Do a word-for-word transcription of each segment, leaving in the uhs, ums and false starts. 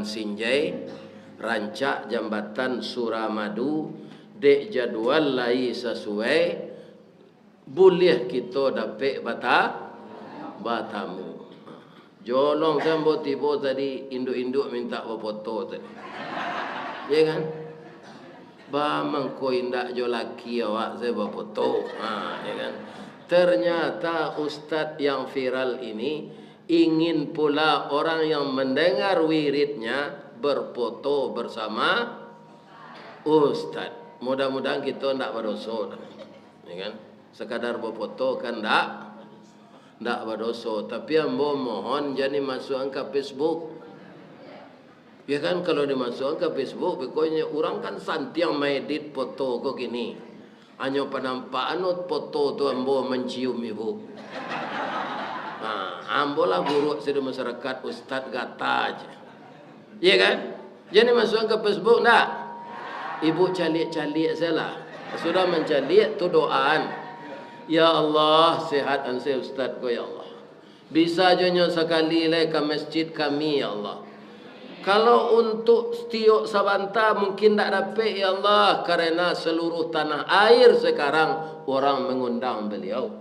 Sinjai, rancak jambatan Suramadu, dek jadual lai sasuai, buliah kito dapek bata-, batamu. Jolong sambo tibo tadi, induak-induak mintak bafoto tadi. Ya kan? Ba mangko indak jo laki awak sajo bafoto. Ha, ya kan? Ternyata ustaz yang viral ini ingin pula orang yang mendengar wiridnya berfoto bersama ustaz. Mudah-mudahan kito ndak badoso. Ya kan? Sekadar bafoto kan ndak, ndak badoso. Tapi ambo mohon jan dimasuakan ka Facebook. Ya kan, kalau dimasuakan ka Facebook, pokoknyo urang kan santiang maedit foto ko kini. Hanyo panampakan foto tu ambo mancium ibu. Nah, ambo lah buruak sudah masyarakat, ustaz gata aja. Ya kan? Jan dimasuakan ka Facebook ndak? Ibu caliak-caliak sajolah. Sudah mancaliak tu doaan. Ya Allah, sehat ansai ustaz ko ya Allah. Bisa jo nyo sakali lai ka masjid kami, ya Allah. Kalau untuk setiok sabanta mungkin ndak dapek, ya Allah, karena seluruh tanah air sekarang orang mengundang beliau.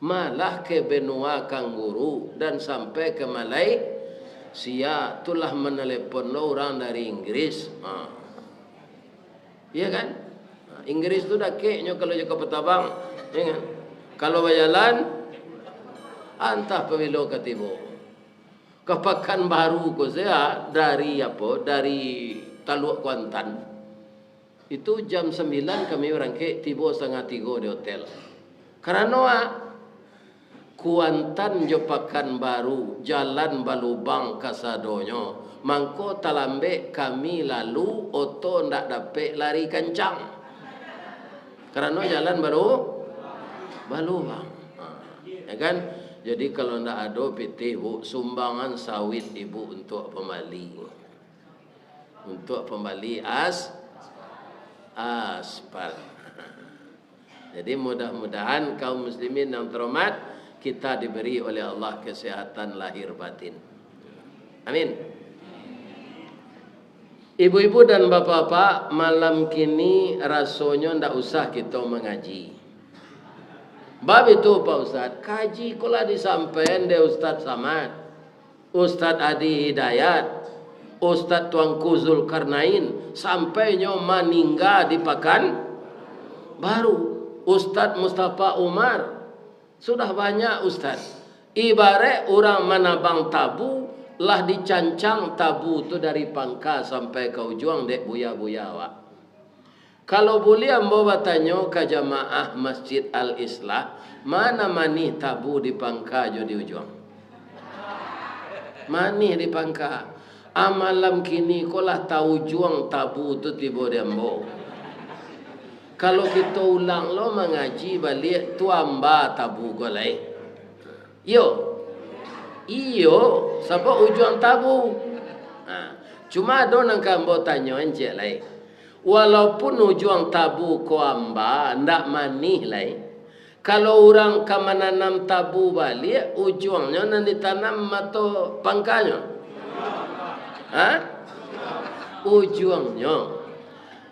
Malah ke benua Kangguru dan sampai ke Malaysia, tu lah menelepon lo urang dari Inggris. Ha. Iya kan? Nah, Inggris tu dakeknyo kalau jo Kota Tabang, ya kan? Kalau bajalan, antah pabilo ka tibo. Ka Pakanbaru ko sajo dari apo, dari Taluak Kuantan. Itu jam sambilan kami barangkek, tibo satangah tigo di hotel. Karano, ah, Kuantan jo Pakanbaru, jalan balubang kasadonyo. Mangko talambek kami lalu, oto ndak dapek lari kancang. Karano jalan balu-, balubang. Ha, ya kan? Jadi kalau ndak ado pitih, Bu, sumbangan sawit Ibu untuak pambali. Untuak pambali as-, aspal. Jadi, mudah-mudahan kaum muslimin yang terhormat, kita diberi oleh Allah kesehatan lahir batin. Amin. Ibu-ibu dan bapak-bapak, malam kini rasonyo ndak usah kito mangaji. Bab itu, Pak Ustaz, kaji ko lah disampaian dek Ustaz Samad. Ustadz Adi Hidayat, Ustadz Tuanku Zulkarnain, sampai nyo maningga di Pakanbaru. Ustadz Mustafa Umar, sudah banyak ustadz. Ibarat urang manabang tabu, lah dicancang tabu tu dari pangka sampai ka ujuang dek buya-buya awak. Kalau buliah ambo batanyo ka jamaah Masjid Al-Islah, ma nan manih tabu di pangka jo di ujuang? Manih di pangka. Ah, malam kini ko lah taujuang tabu tu tibo di ambo. Kalau kito ulang lo mangaji baliak, tu amba tabu ko lai. Iyo. Iyo, sabab ujuang tabu. Ha, cuma ado nan ka ambo tanyo ciek lai. Walaupun ujuang tabu ko amba, ndak manih lai. Kalau urang ka mananam tabu baliak, ujuangnyo nan ditanam atau pangkanyo? Ha? Ujuangnyo.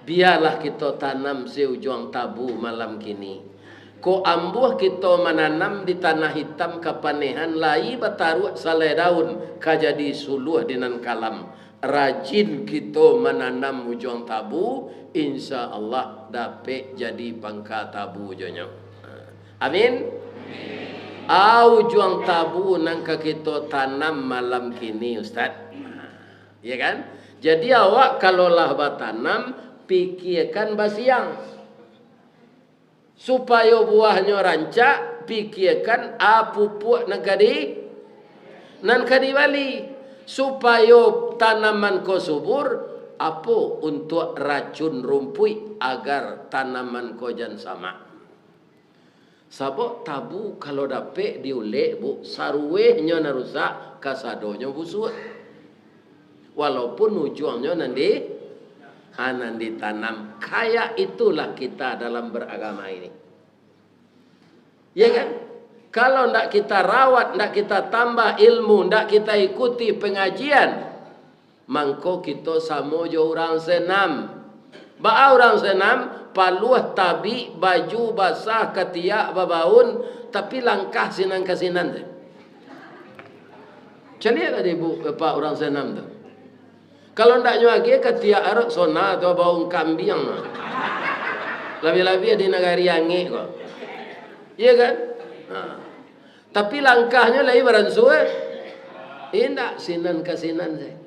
Bialah kito tanam si ujuang tabu malam kini. Kok ambuah kito mananam di tanah itam kapanehan, lai bataruak salai daun, ka jadi suluah di nan kalam. Rajin kito mananam ujuang tabu, insya Allah dapek jadi pangka tabu jo nyo. Amin. A, ujuang tabu nan ka kito tanam malam kini, Ustaz. Ya kan? Jadi, awak kalau lah batanam, pikiakan basiang. Supayo buahnyo rancak, pikiakan a pupuak nan ka di-, nan ka dibali. Supayo tanaman ko subur, apo untuak racun rumpuik agar tanaman ko jan samak. Sabab tabu kalau dapek diulek, Bu, saruwehnyo nan rusak, kasadonyo busuak. Walaupun ujuangnyo nan di-, ha, nan ditanam. Kayak itulah kita dalam beragama ini. Ya kan? Kalau ndak kita rawat, ndak kita tambah ilmu, ndak kita ikuti pengajian, Mangko kito samo jo urang senam. Baa urang senam? Paluah tabik, baju basah, katiak babaun, tapi langkah sinan ka sinan tu. Caliak lah di ibu bapak urang senam tu. Kalau ndak nyo agiah katiak arok sona tu baun kambiang. Labiah-labiah di nagari angek ko. Iya kan? Nah. Tapi langkahnyo lai baransua, eh? Indak, sinan ka sinan sajo.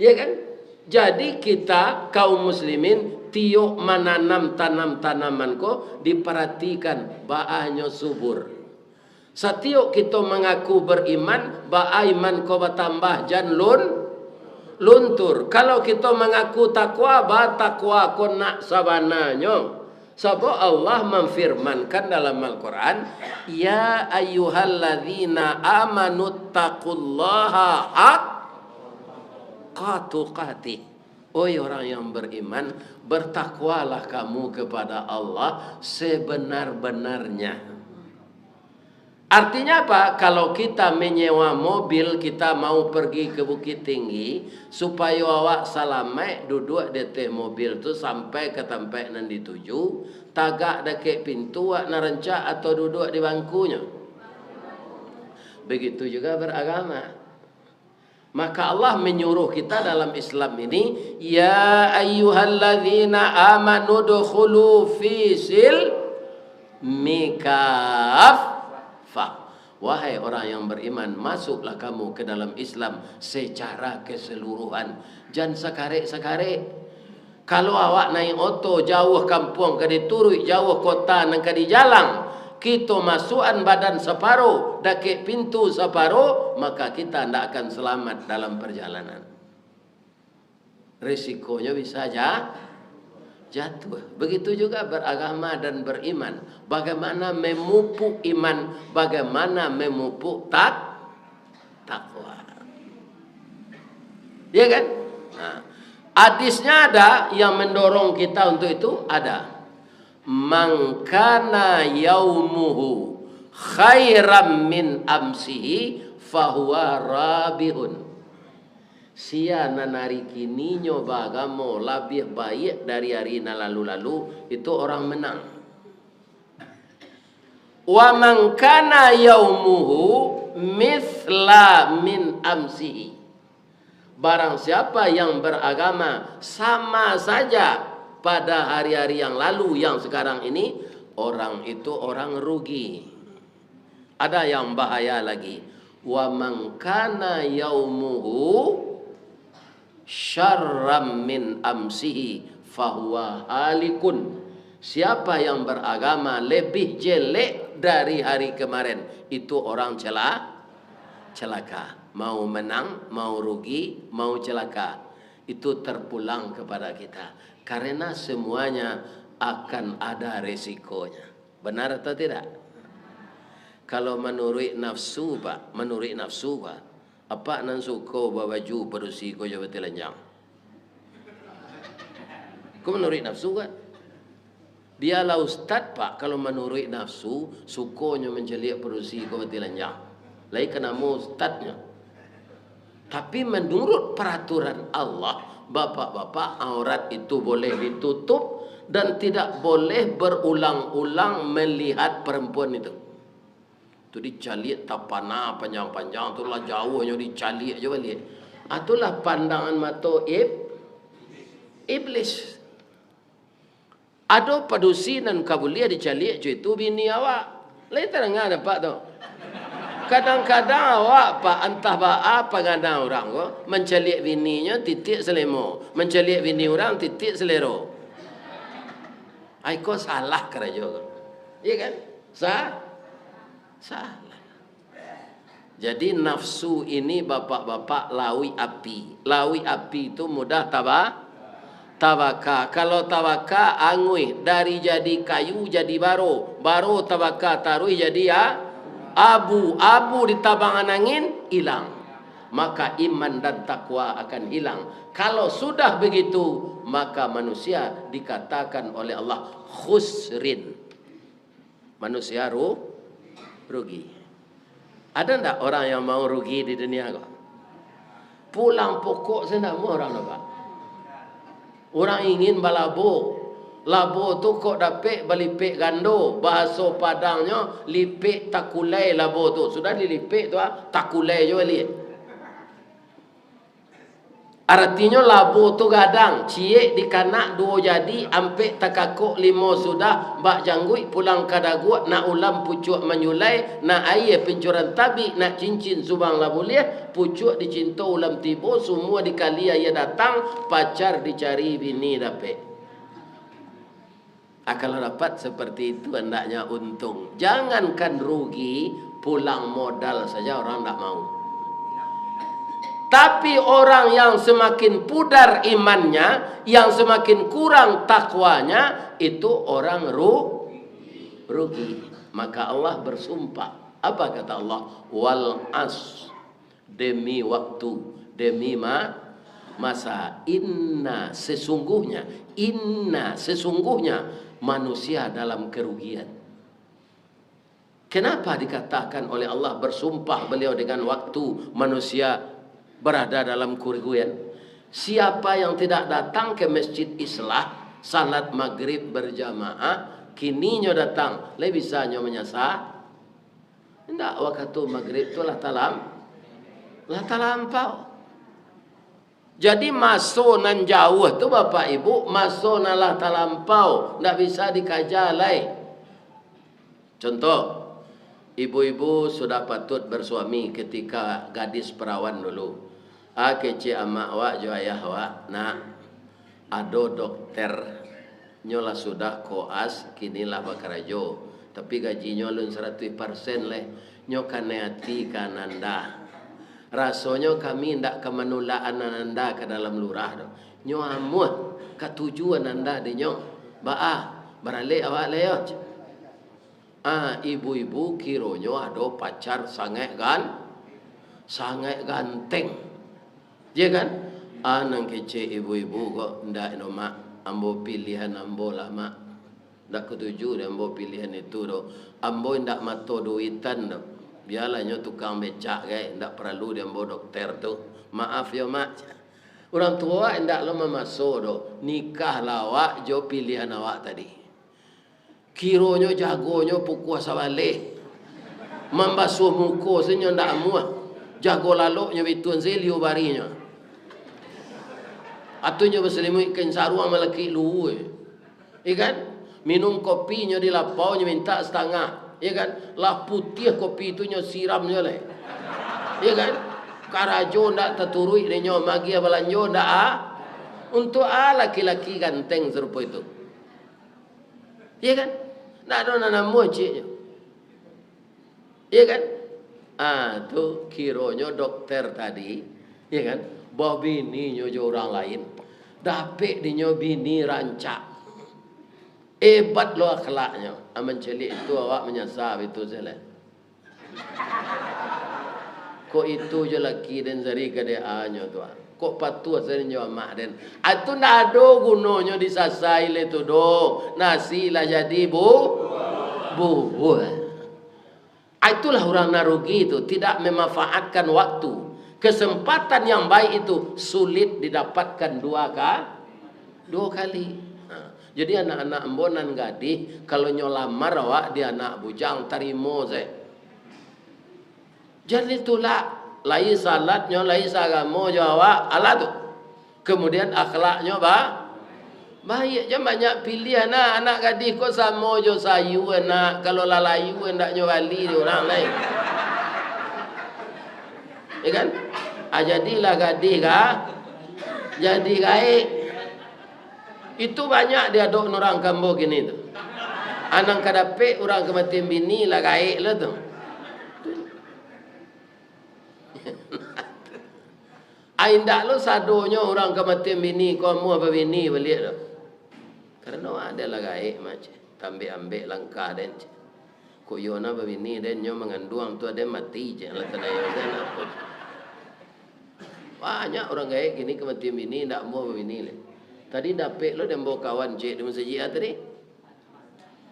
Iya kan? Jadi kita kaum muslimin tiok mananam tanam-tanaman ko diparatikan baanyo subur. Satiok kito mangaku bariman, baa iman ko batambah jan lun-, luntur. Kalau kito mangaku takwa, baa takwa ko nak sabananyo. Sabab Allah manfirmankan dalam Al-Quran, "Ya ayyuhalladzina amanu taqullaha haqqa tuqatih." Oi orang yang beriman, bertakwalah kamu kepada Allah sebenar-benarnya. Artinya apa? Kalau kita menyewa mobil, kita mau pergi ke Bukittinggi, supayo awak salamaik duduak di ateh mobil tu sampai ka tampaik nan dituju, tagak dakek pintu awak nan rancak atau duduak di bangkunyo? Begitu juga beragama. Maka Allah menyuruh kita dalam Islam ini, "Ya ayyuhalladzina amanu dukhulu fi silmi kaffah." Wahai orang yang beriman, masuklah kamu ke dalam Islam secara keseluruhan. Jan sakarek-sakarek. Kalau awak naik oto, jauah kampuang ka dituruik, jauah kota nan ka dijalang, kito masuakan badan saparo, dakek pintu saparo, maka kita ndak akan selamat dalam perjalanan. Risikonyo bisa ja-, jatuah. Begitu juga beragama dan beriman. Bagaimana memupuk iman, bagaimana memupuk tak-, takwa. Ya kan? Nah, hadisnya ada yang mendorong kita untuk itu, ada. "Man kana yaumuhu khairan min amsihi fahuwa rabihun." Sia nan ari kininyo baagamo labiah baiak dari ari nan lalu-lalu, itu orang menang. "Wa man kana yaumuhu mitsla min amsihi." Barang siapa yang beragama sama saja pada hari-hari yang lalu, yang sekarang ini, orang itu orang rugi. Ada yang bahaya lagi. "Wa man kana yaumuhu syarran min amsihi fahuwa halikun." Siapa yang beragama lebih jelek dari hari kemarin, itu orang cela-, celaka. Mau menang, mau rugi, mau celaka. Itu terpulang kepada kita. Karena semuanya akan ada resikonya. Benar atau tidak? Kalau manuruik nafsu, Pak, manuruik nafsu, Pak, apak nan suko babaju padusi ko jo batilanjang? Ko manuruik nafsu, kan? Bialah ustad, Pak, kalau manuruik nafsu, sukonyo mancaliak padusi ko batilanjang. Lai ka namo ustadnyo. Tapi menurut peraturan Allah, bapak-bapak, aurat itu boleh ditutup dan tidak boleh berulang-ulang melihat perempuan itu. Tu dicaliak tapana panjang-panjang, tu lah jauahnyo dicaliak jo baliak. Ah, itulah pandangan mato ib-, iblis. Ado padusi nan ka buliah dicaliak jo itu bini awak. Lai tadanga dek apak tu? Kadang-kadang awak, Pak, antah baa pangana urang ko, mancaliak bininyo titiak salemo, mancaliak bini urang titiak salero. Ai ko salah karajo ko. Iya kan? Sa-, salah. Jadi, nafsu ini, bapak-bapak, lauik api. Lauik api tu mudah taba-, tabaka. Kalau tabaka, anguih, dari jadi kayu jadi baro. Baro tabaka, taruih jadi a-, abu. Abu ditabangan angin, ilang. Maka iman dan takwa akan hilang. Kalau sudah begitu, maka manusia dikatakan oleh Allah khusrin. Manusia ru-, rugi. Ada ndak orang yang mau rugi di dunia ko? Pulang pokok se ndak amuah urang tu, Pak. Urang ingin balabo. Labo tu kok dapek balipek gando. Bahaso Padangnyo, lipek takulai labo tu. Sudah dilipek tu, ah, takulai juo baliak. Aratinyo, labo tu gadang, ciek dikanak duo jadi, ampek takakok limo sudah, bak jangguik pulang ka daguak, nak ulam pucuak manyulai, nak aia pincuran tabik, nak cincin subang lah buliah, pucuak dicinto ulam tibo, sumua dikali aia datang, pacar dicari bini dapek. Ah, kalau dapat seperti itu, hendaknya untung. Jangankan rugi, pulang modal saja orang ndak mau. Tapi orang yang semakin pudar imannya, yang semakin kurang takwanya, itu orang ru-, rugi. Maka Allah bersumpah. Apa kata Allah? "Wal as." Demi waktu, demi ma-, masa. Inna, sesungguhnya, inna, sesungguhnya manusia dalam kerugian. Kenapa dikatakan oleh Allah, bersumpah Beliau dengan waktu, manusia berada dalam kerugian? Siapa yang tidak datang ke Masjid Islah, salat magrib berjamaah, kininyo datang, lai bisa nyo manyasa? Indak, wakatu magrib tu lah talam-, lah talampau. Jadi, maso nan jauah tu, Bapak Ibu, maso nan lah talampau, ndak bisa dikaja lai. Contoh, ibu-ibu sudah patut bersuami ketika gadis perawan dulu. Ah, kecek amak awak jo ayah awak, nak, ado dokter, nyo lah sudah koas, kini lah bakarajo, tapi gajinyo alun saratuih parsen lai. Nyo kanai ati ka Ananda. Rasonyo kami indak ka manulak Ananda ka dalam lurah doh. Nyo amuah, katuju Ananda dinyo. Baa, baralek awak lai yo. Ah, ibu-ibu kironyo ado pacar sangaik gan-, sangaik ganteng. Iyo kan? Ah, nan kecek ibu-ibu ko, ndak no, Mak. Ambo pilihan ambo lah, Mak. Ndak katuju di ambo pilihan itu doh. Ambo indak mato duitan doh. Bialah nyo tukang becak gai, ndak paralu di ambo dokter tu. Maaf yo, Mak. Urang tuo indak lo mamaso doh. Nikahlah awak jo pilihan awak tadi. Kironyo jagonyo pukua sabaleh. Mambasuah muko se nyo ndak amuah. Jago lalok nyo bituan se liu barinyo. Atau nyo basalimuik kain saruang malakik luhua. Iyo kan? Minum kopi nyo di lapau nyo mintak satangah. Iyo kan? Lah putiah kopi tu nyo siram nyo lai. Iyo kan? Karajo ndak taturuik dek nyo, magiah balanjo ndak a-, untuak a laki-laki ganteng sarupo itu. Iyo kan? Ndak ado nan namuah cieknyo. Iyo kan? Ah, tu kironyo dokter tadi, iyo kan? Babininyo jo urang lain. Dapek dinyo bini rancak. Ebat lo akhlaknyo. Ah, mancaliak itu awak manyasa itu sajo lai. Kok itu jo laki den sari ka D A-nyo tu, ah. Kok patuah sajo jo amak den. Ah, tu ndak ado gunonyo disasai lai tu doh. Nasi lah jadi bu-, bubur. Ah, itulah urang nan rugi tu, tidak memanfaatkan waktu. Kesempatan yang baik itu sulit didapatkan dua ka-, dua kali. Nah, jadi anak-anak ambo nan gadih, kalau nyo lamar awak di anak bujang, tarimo se. Jan ditulak, lai salatnyo, lai saagamo jo awak, alah tu. Kemudian akhlaknyo ba-, baiak, jan banyak piliah, nah, anak gadih ko samo jo sayua, nak, kalau lah layua, ndak nyo bali dek urang lai. Yo kan? Ah, jadilah gadih ka-, jadi gaek. Itu banyak diadok urang ka ambo kini tu. Ah, nan ka dapek urang kamatian bini lah gaek lah tu. Ah, indak lo sadonyo urang kamatian bini ko amuah babini baliak tu. Karano ado lah gaek mah, ceh. Tambek-ambek langkah den, ceh. Kok iyo nah babini den, nyo manganduang tu aden mati, ceh. Alah tanayo den apo, ceh. Banyak urang gaek kini kamatian bini, indak amuah babini lai. Tadi dapek lo den ambo kawan ciek di masajik ah tadi.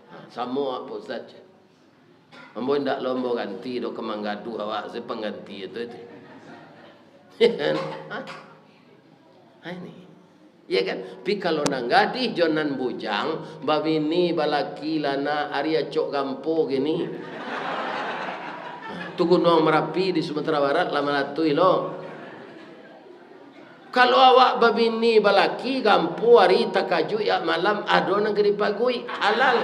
Ha, samo apo Ustaz, ceh. Ambo indak lo ambo ganti doh, ka manggaduah awak se pangganti tu, tu. Ya kan? Hah? Hah, ini. Ya kan? Tapi kalau nan gadih jo nan bujang, babini, balaki, lah nak, ari acok gampo kini. Tu Gunuang Marapi di Sumatera Barat lah malatuih lo. Kalau awak babini, balaki, gampo, ari takajuik, yak malam, ado nan ka dipaguik, halal.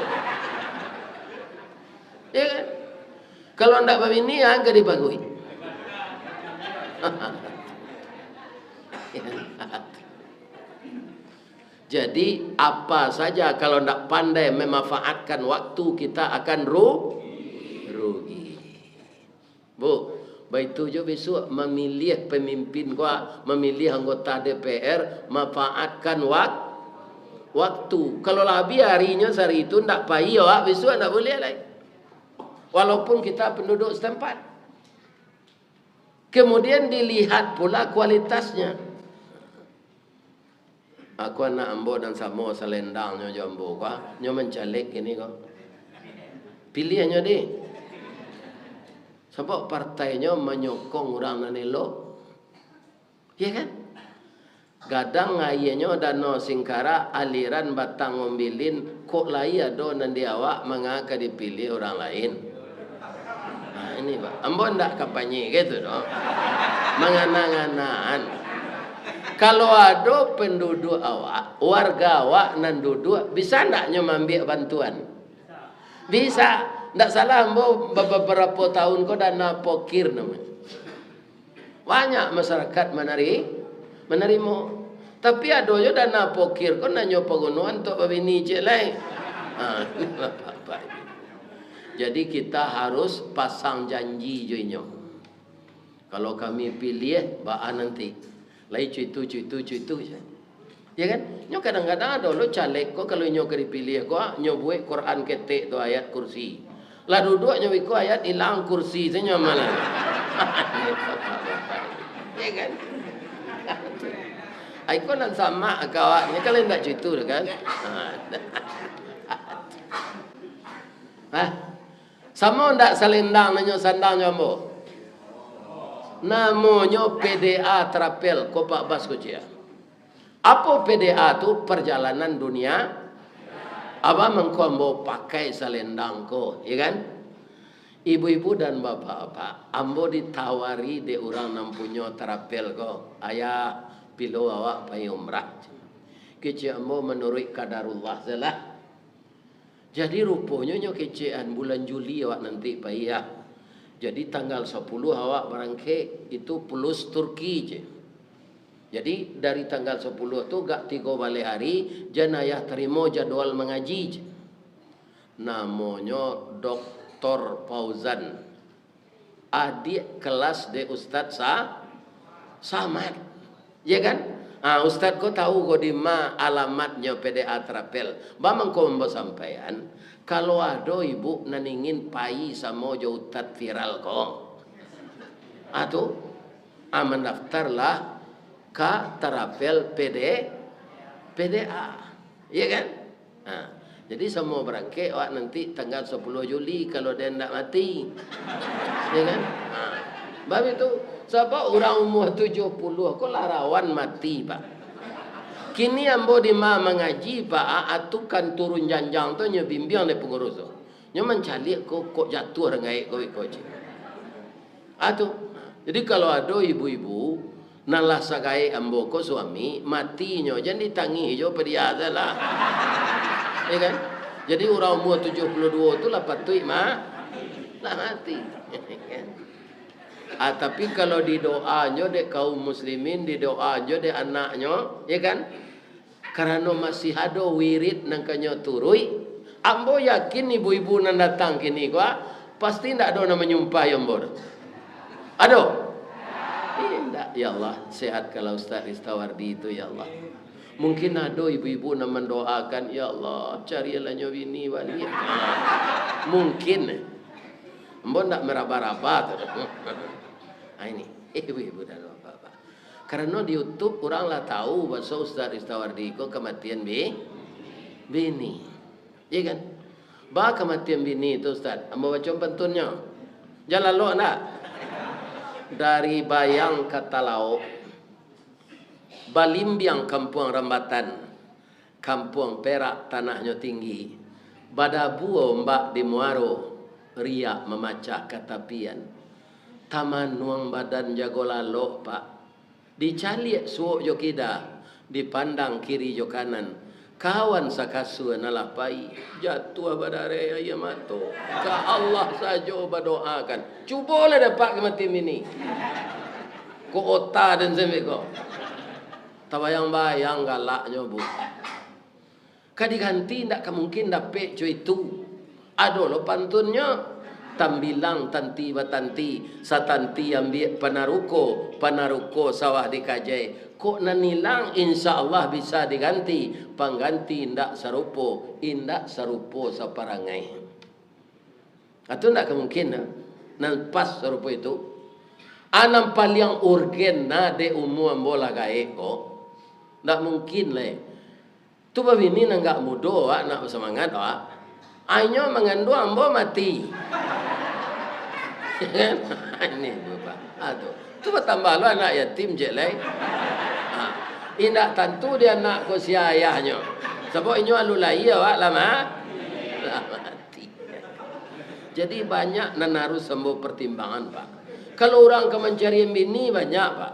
Ya kan? Kalau ndak babini, ang ka dipaguik. Jadi, apa saja kalau ndak pandai memanfaatkan waktu, kita akan ru-, rugi. Bu, baitu jo bisuak mamiliah pamimpin ko, mamiliah anggota D P R, manfaatkan wak-, waktu. Kalau lah abih arinyo sahari tu, ndak pai awak, bisuak ndak buliah lai. Walaupun kita penduduk setempat. Kemudian dilihat pula kualitasnya. Aku anak ambo nan samo salendangnyo jo ambo ko, nyo mancalek kini ko. Piliahnyo deh. Sabab partainyo manyokong urang nan elok. Ya kan? Gadang aianyo Danau Singkarak, aliran Batang Ombilin, kok lai ado nan di awak manga ka dipiliah urang lain? Nah, ini, Pak. Ambo ndak kampanye gitu doh. Mangana-nganaan. Kalau ado penduduk awak, warga awak nan duduak, bisa ndak nyo maambiak bantuan? Bisa. Ndak salah ambo be-, beberapo tahun ko dana pokir namonyo. Banyak masyarakat manari-, manarimo. Tapi ado jo dana pokir ko nan nyo pagunoan untuak babini ciek lai. Ha, bapak-bapak. Jadi kita harus pasang janji jo inyo. Kalau kami piliah, baa nanti. Lai cuitu, cuitu, cuitu je. Ya kan? Nyo kadang-kadang ado lo caleg ko, kalau inyo ka dipiliah ko, nyo buek Quran ketek tu ayat kursi. Lah duduak nyo iko ayat ilang kursi se nyo malah. Ya kan? Ai ko nan samak ka awak, nyo kan lai ndak cuitu tu kan? Ha. Hah? Samo ndak salendang nan nyo sandang jo ambo? Namonyo P D A Travel, ko Pak Bas ko ciek. Apo P D A tu? Perjalanan dunia. Apo mangko ambo pakai salendang ko, ya kan? Ibu-ibu dan bapak-bapak, ambo ditawari dek urang nan punyo travel ko, "Ayah, pilo awak pai umrah." Kecek ambo, "Manuruik kadarullah sajolah." Jadi, ruponyo nyo kecekan bulan Juli awak nanti pai, ah. Jadi, tanggal sapuluah awak barangkek, itu plus Turki je. Jadi, dari tanggal sapuluah tu agak tigo baleh hari, jan ayah tarimo jadwal mangaji je. Namonyo Doktor Fauzan. Adiak kelas dek Ustaz Sa-, Samad. Ya kan? Ah, Ustaz ko tahu ko di ma alamatnyo P D A Travel. Ba mangko ambo sampaian, kalau ado ibu nan ingin pai samo jo Ustaz viral ko, ah, tu, ah, mandaftarlah ka Travel P D, P D A. Iya kan? Ha, jadi samo barangkek awak nanti tanggal sapuluah Juli, kalau den ndak mati. Iya kan? Ha, bab itu, sabab urang umua tujuah puluah ko lah rawan mati, Pak. Kini ambo di ma mangaji, Pak, a-, atukan turun janjang tu nyo bimbiang dek pangurus tu. Nyo mancaliak ko, kok jatuah dek gaek ko, iko cik. Ah, tu. Jadi, kalau ado ibu-ibu, nan lah sagaek ambo ko suami, mati nyo, jan ditangih jo padiah sajolah. Ya kan? Jadi, urang umua tujuah puluah duo tu lah patuik ma-, lah mati. Ah, tapi, kalau didoa nyo dek kaum muslimin, didoa nyo dek anaknyo, ya kan? Karano masih ado wirid nan ka nyo turuik, ambo yakin ibu-ibu nan datang kini ko, ah, pasti ndak ado nan manyumpahi ambo tu. Ado? Indak, ya Allah, sehatkanlah Ustaz Ristawardi tu, ya Allah. Mungkin ado ibu-ibu nan mandoakan, "Ya Allah, carilah nyo bini baliak." Mungkin. Ambo ndak maraba-raba tu. Ah, ini, ibu-ibu dan bapak-bapak. Karano di YouTube urang lah tahu baso Ustaz Ristawardi ko kamatian bi-, bini. Iya kan? Ba kamatian bini tu, Ustaz. Ambo baco pantunnyo. Jan lalok ndak? Dari Bayang ka Talaok, balimbiang Kampuang Rambatan, Kampuang Perak tanahnyo tinggi, badabu ombak di muaro, riak mamacah ka tapian. Tamanuang badan jago lalok, Pak. Dicaliak suok jo kida, dipandang kiri jo kanan. Kawan sakasua nan lah pai, jatuah badareh aia mato. Ka Allah sajo badoakan. Cubolah dapek ka mati bini. Kok ota den sembek ko. Tabayang-bayang galaknyo, Bu. Ka diganti, indak ka mungkin dapek co itu. Ado lo pantunnyo, tambilang tanti batanti, satanti ambiak panaruko, panaruko sawah dikajai. Kok nan ilang, insya Allah bisa diganti, pangganti indak sarupo, indak sarupo saparangai. Itu indak ka mungkin, nah. Nan pas sarupo itu, a nan paliang urgen, nah, dek umua ambo lah gaek ko, indak mungkin lai. Tu babini nan agak mudo, awak nak basamangat, awak. Ainyo manganduang ambo mati. Ini bapak. Ah, tu. Tu batambah lo anak yatim, cek lai. Ah. Indak tantu di anak ko sia ayahnyo. Sabab inyo alun lai, awak lah ma-, lah mati. Jadi banyak nan harus ambo pertimbangan, Pak. Kalau urang ka mancari bini banyak, Pak.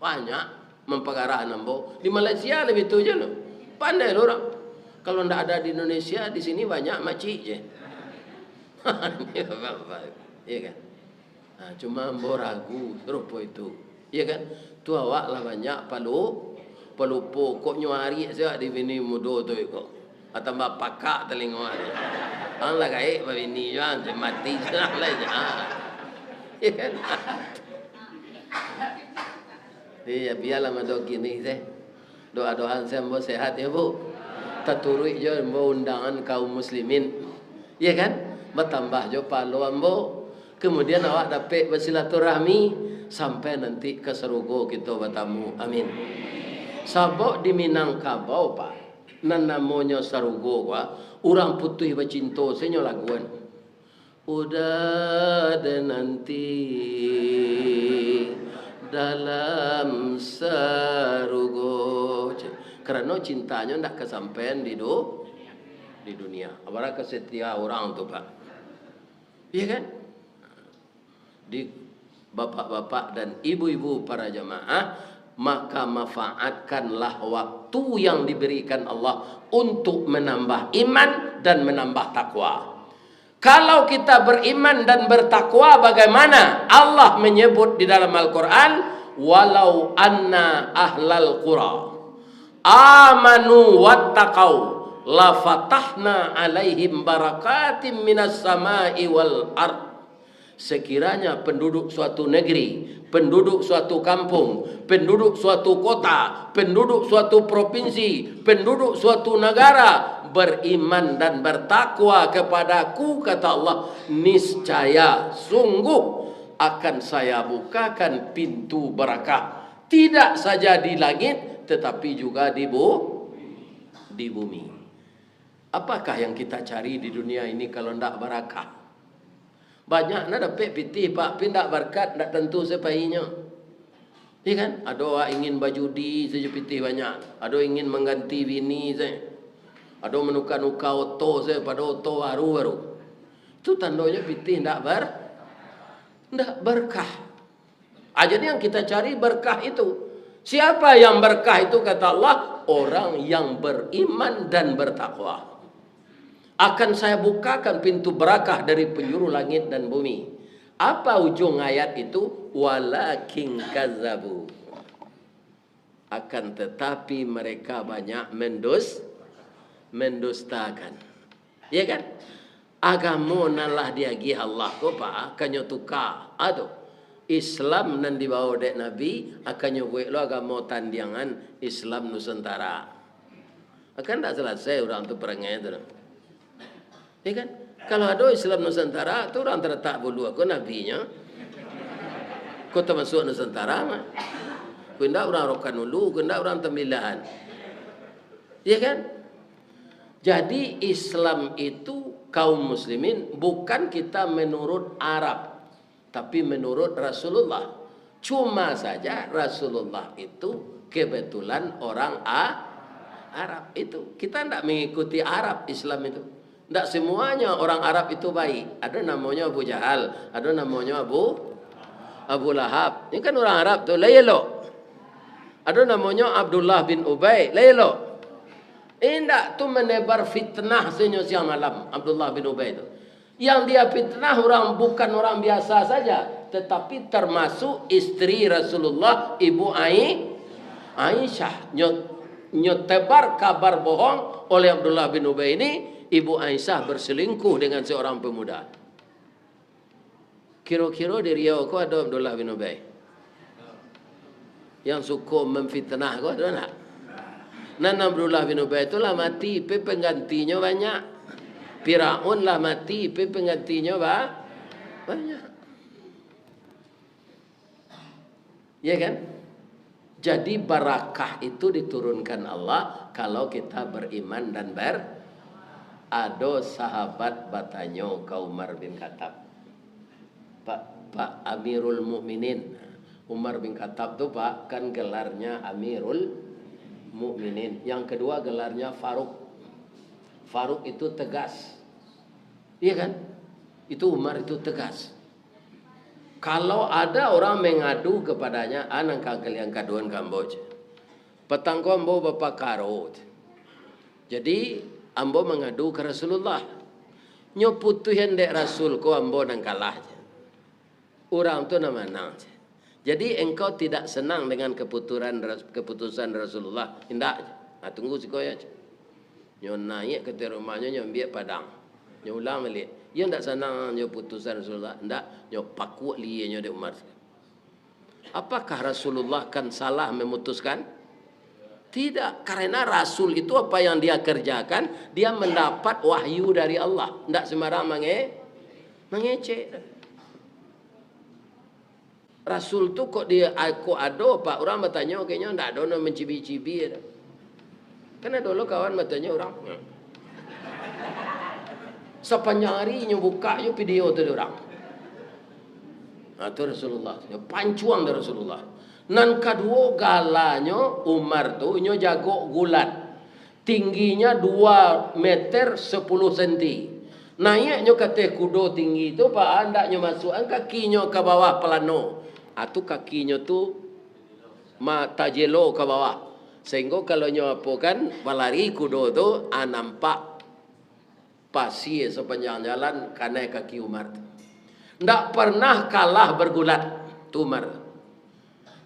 Banyak mampagarahan ambo. Di Malaysia labiah tu je tu. Pandai lo urang. Kalau ndak ada di Indonesia, di sini banyak makcik je. Iya kan? Nah, cuma ambo ragu sarupo itu. Iya kan? Tu awak lah banyak palu-, palupo. Kok nyuari sajo di bini mudo tu iko. Atambah pakak talingo tu. Ang lah gaek babini juo, ang mati sudah lah je. Iya kan? Iya, bialah mado kini seh. Doa-doaan seh ambo sehat ya, Bu. Taturuik jo ambo undangan kaum muslimin. Iya kan? Batambah jo pahalo ambo. Kemudian awak dapek basilaturahmi sampai nanti ka sarugo kito batamu. Amin. Sabab di Minangkabau, Pak, nan namonyo sarugo ko, urang putuih bacinto, senyo laguan. Udah ada nanti dalam sarugo. Karano cintanyo ndak kasampaian di du-, di dunia. Abarah kasetia urang tu, Pak. Iya kan? Di bapak-bapak dan ibu-ibu para jamaah, maka manfaatkanlah waktu yang diberikan Allah untuk menambah iman dan menambah takwa. Kalau kita beriman dan bertakwa, bagaimana Allah menyebut di dalam Al-Quran, "Walau anna ahlal qura amanu wattaqau, lafatahna alaihim barakatim minas samai wal ard." Sekiranya penduduk suatu negeri, penduduk suatu kampung, penduduk suatu kota, penduduk suatu provinsi, penduduk suatu negara beriman dan bertakwa kepada-Ku, kata Allah, niscaya, sungguh, akan Saya bukakan pintu barakah, tidak saja di langit, tetapi juga di bu-, di bumi. Apakah yang kita cari di dunia ini kalau ndak barakah? Banyak nan dapek pitih, Pak, tapi ndak barakat, ndak tantu se painyo. Iya kan? Ado awak ingin bajudi sajo, pitih banyak. Ado ingin mangganti bini se. Ado manuka-nuka oto se pado oto baru-baru. Tu tandonyo pitih ndak bar-, ndak barakah. Ah, jadi yang kita cari berkah itu. Siapa yang berkah itu, kata Allah? Orang yang beriman dan bertakwa. Akan Saya bukakan pintu barakah dari penjuru langit dan bumi. Apa ujung ayat itu? Walakin kazzabu. Akan tetapi mereka banyak mendus-, mendustakan. Ya kan? Agamo nan lah diagiah Allah ko, Pak, kanyo tuka. Ado. Islam nan dibawa dek Nabi, akan nyo buek lo agamo tandiangan Islam Nusantara. Akan ndak selesai urang tu perangai tu. Ya kan? Kalau ado Islam Nusantara, tu urang Taratak Buluah ko nabinyo. Ko tamasuak Nusantara mah. Ko indak urang Rokan Ulu, ko indak urang Tambilahan. Ya kan? Jadi Islam itu kaum muslimin bukan kita menurut Arab, tapi menurut Rasulullah. Cuma saja Rasulullah itu kebetulan orang A-, Arab itu. Kita ndak mengikuti Arab Islam itu. Ndak semuanya orang Arab itu baik. Ada namanya Abu Jahal, ada namanya Abu, Abu Lahab. Ini kan orang Arab tu, lah elok. Ada namanya Abdullah bin Ubay, lah elok. Indak tu menebar fitnah sinyo siang malam, Abdullah bin Ubay tu. Yang dia fitnah orang, bukan orang biasa saja, tetapi termasuk istri Rasulullah, Ibu Ai-, Aisyah. Nyo, nyo tebar kabar bohong oleh Abdullah bin Ubay ini, Ibu Aisyah berselingkuh dengan seorang pemuda. Kiro-kiro di Riau ko ado Abdullah bin Ubay? Yang suko memfitnah ko ado ndak? Nan Abdullah bin Ubay tu lah mati, pe penggantinyo banyak. Firaun lah mati, pe penggantinyo ba-, banyak. Ya kan? Jadi barakah itu diturunkan Allah kalau kita beriman dan ber-, ado sahabat batanyo ka Umar bin Khattab, "Pak, Pak Amirul Mukminin." Umar bin Khattab tu, Pak, kan gelarnya Amirul Mukminin. Yang kedua gelarnya Faruk. Faruk itu tegas. Iya kan? Itu Umar itu tegas. Kalau ada orang mengadu kepadanya, "Ah, nan ka kalian kaduan ka ambo," cek. "Patang ko ambo bapakaro," cek. "Jadi, ambo mangadu ka Rasulullah. Nyo putuihan dek Rasul ko, ambo nan kalah," cek. "Urang tu nan manang," cek. "Jadi, engkau tidak senang dengan keputuran Ras-, keputusan Rasulullah?" "Indak," cek. "Ah, tunggu siko yo," cek. Nyo naiak ka ateh rumahnyo, nyo ambiak padang. Nyo ulang baliak. "Iyo ndak sanang nyo putusan Rasulullah?" "Ndak." Nyo pakuak lienyo dek Umar. Apakah Rasulullah kan salah memutuskan? Tidak, karena Rasul itu apa yang dia kerjakan, dia mendapat wahyu dari Allah. Ndak sembarang mange-, mangecek. Rasul tu kok di, kok ado, Pak, urang batanyo, kayaknyo ndak ado nan mancibi-cibi ado. Kan ado lo kawan batanyo urang. Sapanjang ari nyo buka jo video tu di urang. Nah, tu Rasulullah. Nyo pancuang dek Rasulullah. Nan kaduo, galanyo Umar tu, nyo jago gulat. Tingginya dua meter sepuluh senti. Naiaknyo ka ateh kudo tinggi tu, Pak, andaknyo masuakan kakinyo ka bawah palano. Ah, tu kakinyo tu ma-, tajelo ka bawah. Sahinggo kalau nyo apokan, balari kudo tu, ah, nampak pasie sapanjang jalan kanai kaki Umar tu. Ndak pernah kalah bergulat tu Umar.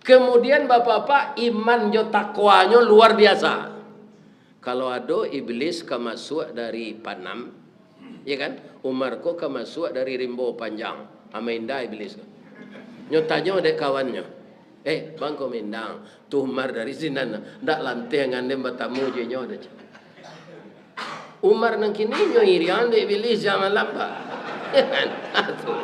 Kemudian, Bapak-bapak, iman jo takwanyo luar biasa. Kalau ado iblis ka masuak dari Panam, ya kan, Umar ko ka masuak dari Rimbo Panjang, ah, maindah iblis ko. Nyo tanyo dek kawannyo, "Eh, bang ko maindang, tu Umar dari sinan, ndak lanteh ngandem batamu jo inyo," dah cak. Umar nan kini nyo iriang dek iblis siang malam, Pak. Tu.